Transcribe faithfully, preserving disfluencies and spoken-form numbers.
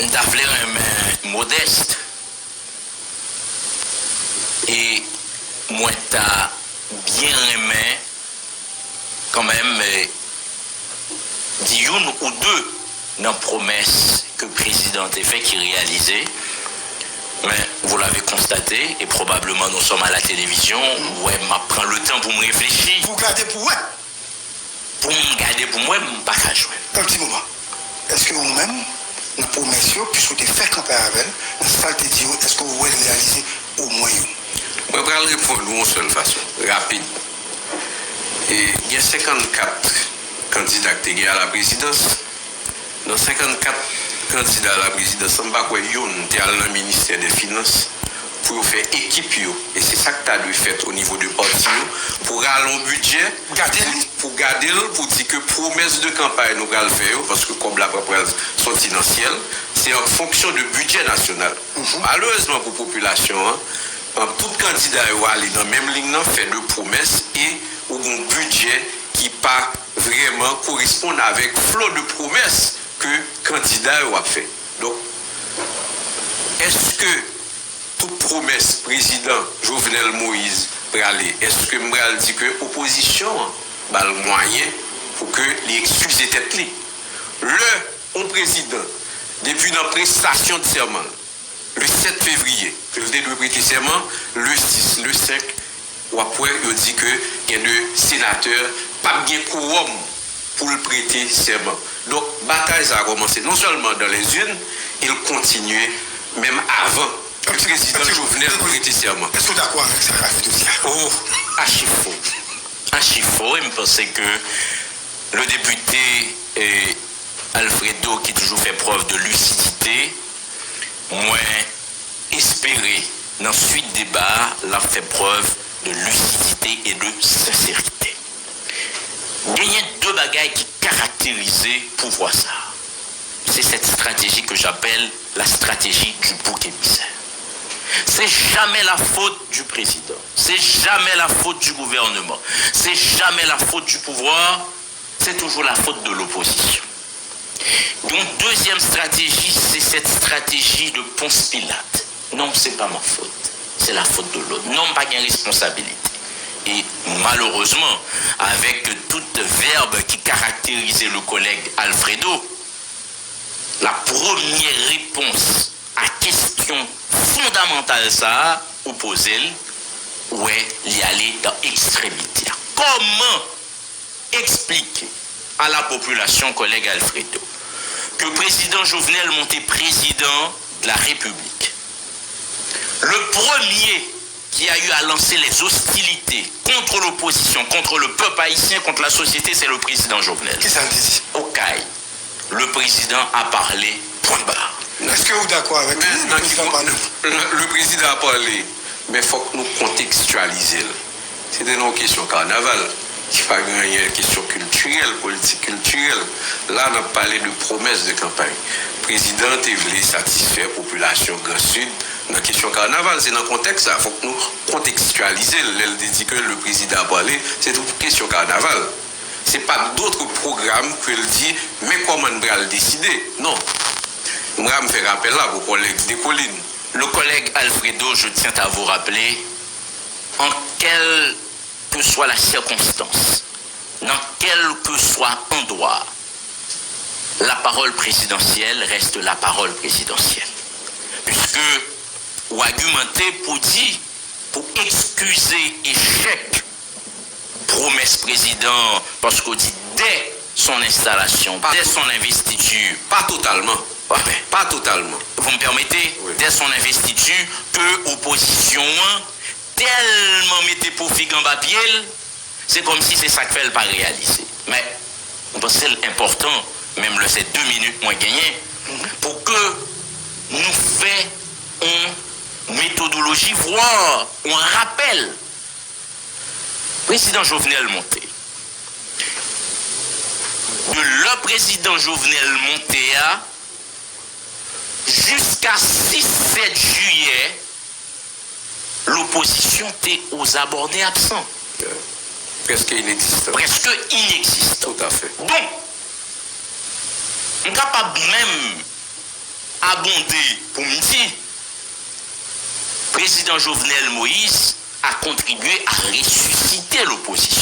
M ta vle renmen modès. E mwen ta byen renmen kanmenm, eh, di youn ou de nan pwomès ke prezidan te fè ki reyalize. Men, vous l'avez constaté, et probablement nous sommes à la télévision, ou wè, m ap pran le tan pou m reflechi. Pou gade pou wè. Pou m gade pou m wè, m pa ka jwenn. Yon ti moman. Èske ou menm, nan pwomès yo, piske w te fè kanpay avè l, nan sa l te di yo, èske ou wè l reyalize omwen youn? Mwen pral reponn ou yon sèl fason, rapid. E gen senkannkat kandida k te gen a la prezidans. Nan senkannkat kandida a la prezidans, m pa kwè youn te al nan ministè dè finans pou yo fè ekip yo, e se sa k ta dwe fèt o nivo de pati yo, pou rale yon bidjè, pou gade l, pou di ke pwomès de kanpay nou pral fè yo, paske kòb la pa pral sòti nan syèl, se an fonksyon de bidjè nasyonal. Malerezman pou popilasyon an, an, tout kandida yo ale nan menm liy nan, fè de pwomès, e ou gon bidjè ki pa vrèman koresponn avèk flo de pwomès ke kandida yo ap fè. Donk, èske tout pwomès prezidan Jovenel Moïse prale, èske m pral di ke opozisyon an ba l mwayen pou ke li eskize tèt li? Lè yon prezidan, depi nan prestasyon de sèman l, le sèt fevriye, ke l te dwe prete sèman, le sis, le senk, w ap wè yo di ke gen de senatè p ap gen kowòm pou l prete sèman. Donk, batay sa a kòmanse non sèlman dans les urnes, e l kontinye menm avan ke prezidan Jovenel prete sèman. Èske w dakò avèk sa Alfredo di a? Oh, achi fo. Achi fo, e m panse ke le député, eh, Alfredo, ki toujou fè prèv de lisidite, mwen espere, nan swit deba a, l ap fè prèv de lisidite e de senserite. Genyen de bagay ki karakterize pouvwa sa a. C'est cette stratégie que j'appelle la stratégie du bouc émissaire. C'est jamais la faute du président. C'est jamais la faute du gouvernement. C'est jamais la faute du pouvoir. C'est toujours la faute de l'opposition. Yon dezyèm stratéji, c'est cette stratégie de Ponce Pilate. Non, c'est pas ma faute. C'est la faute de l'autre. Non, m pa gen responsabilite. E malerezman, avèk tout vèb ki karakterize le collègue Alfredo, la premyè repons a kesyon fondamantal sa a ou poze l, ou wè, li ale dan ekstremite a. Kòman expliquer à la population, collègue Alfredo, que président Jovenel monté président de la République, le premier qui a eu à lancer les hostilités contre l'opposition, contre le peuple haïtien, contre la société, c'est le président Jovenel. Kisa l te di? Okay, le président a parlé, point barre. Èske ou dakò avèk li? Men nan ki pwen, le, le prezidan a pale, men fòk nou kontekstyalize l. Se te nan yon kesyon kanaval, ki pa gen anyen kesyon kiltirèl, politik kiltirèl. La, n ap pale de pwomès de kanpay. Prezidan te vle satisfè popilasyon Gran Sid nan kesyon kanaval. Se nan kontèks sa, fòk nou kontekstyalize l. Lè l te di ke le prezidan a pale, se te pou kesyon kanaval. Se pa dòt pwogram ke l di, men kòman n pral deside. Non. M ra m fè rapèl la pou kòlèg Dekolin. Le collègue Alfredo, je tiens à vous rappeler, en quelque soit la circonstance, dans quel que soit endroit, la parole présidentielle reste la parole présidentielle. Puisque ou argumenté pour dire, pour excuser échec pwomès prezidan an, paske w di dès son installation, dès son investiture. Pa totalman. Pa totalman. Vous me permettez? Dès son investiture, ke opozisyon an tèlman mete po fig anba pye l, se kòmsi se sa k fè l pa reyalize. Men, m panse l enpòtan, menm lè se de minit mwen genyen, pou ke nou fè yon metodoloji, vwa yon rapèl. Prezidan Jovenel monte. De lè prezidan Jovenel monte a, jiska sis sèt jiyè, lopozisyon te aux abonnés absents. Prèske inegzistan. Prèske inegzistan. Tout à fait. Donk, m kapab menm abonde pou m di, Prezidan Jovenel Moïse a kontribye a resisite lopozisyon.